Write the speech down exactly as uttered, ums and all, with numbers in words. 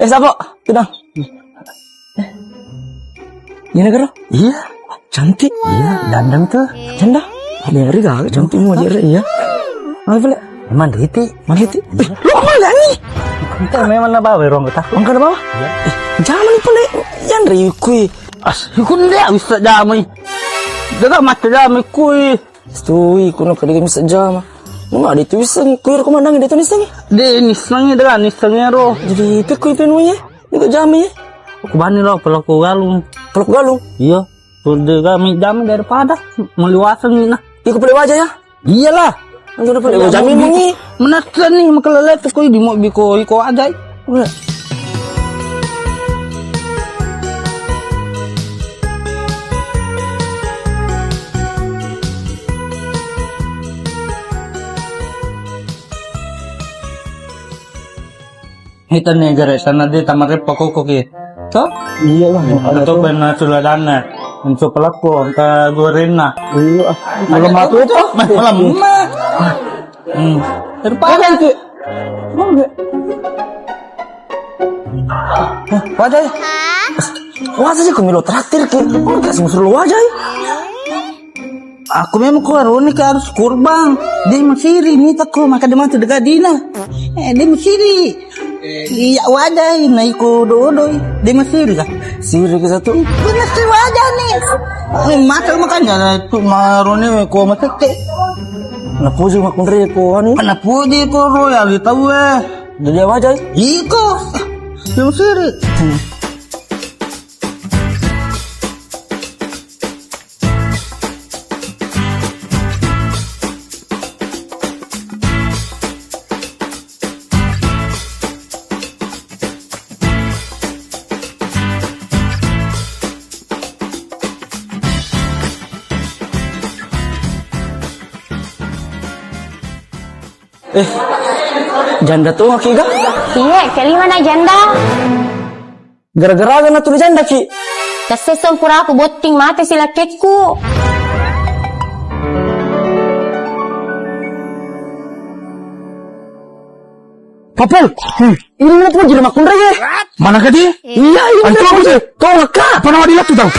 Eh, Sabo, tenang. Iya, Negara? Iya. Cantik. Iya, dandan tuh. Janda? Ada yang riga, cantik mau jadi, iya. Apa pula? Manriti. Manriti. Eh, lo kemana nih? Kita memang na bawa rong kita. Angkat bawa? Iya. Eh, jangan pula. Yang rikui. As, ikun dia bisa jamai. Dia tak mati jamai kui. Stui, kuno kali kami sejam. Numa ada itu bisa kui rekomendang dia tuh nisangi. Dia nisangi, dia nisangi ro. Jadi itu kui penuhnya. Itu jamai. Aku bani lo, pelaku galung. Pelaku galung? Iya. Sudah kami jamai daripada meliwasan ini nah. Ikut boleh wajah ya? Iyalah. Anggara pale jamin muni. Menakkan nih, makalala tuh koi di mo biko iko aja. Udah. Hita ne gare sana de tamareppa koko ki. To? Iya lah. Atau bena suladanna. Untuk pelaku, engka gorenna. Iya. Belum matu to? Belum. Hmm. Terpaksa itu. Wajah. Wajah sih kumilo traktir ki. Kasih musuh wajah. Aku memang ko aroni ka harus kurban. De masiri ni tako maka de matu dega dina. Eh, de masiri. Iya wajai na iko dodoi. De masiri ka? Siri ke satu. Bener si wajah ni. Eh, mata makanya tu maroni ko masake. Na puji makundri ko anu. Na puji ko ro ya li tau eh. Jadi wajai. Iko. De masiri. Eh, janda tu maki ga? Iya, kelima na janda. Gara-gara aga natuli janda ki. Tessessong puraku botting mate silakkekku. Papel, ini mana tuh jadi makunrai ya? Mana kadi? Iya, iya. Antu apa sih? Tolak kak. Apa nama dia tuh tau?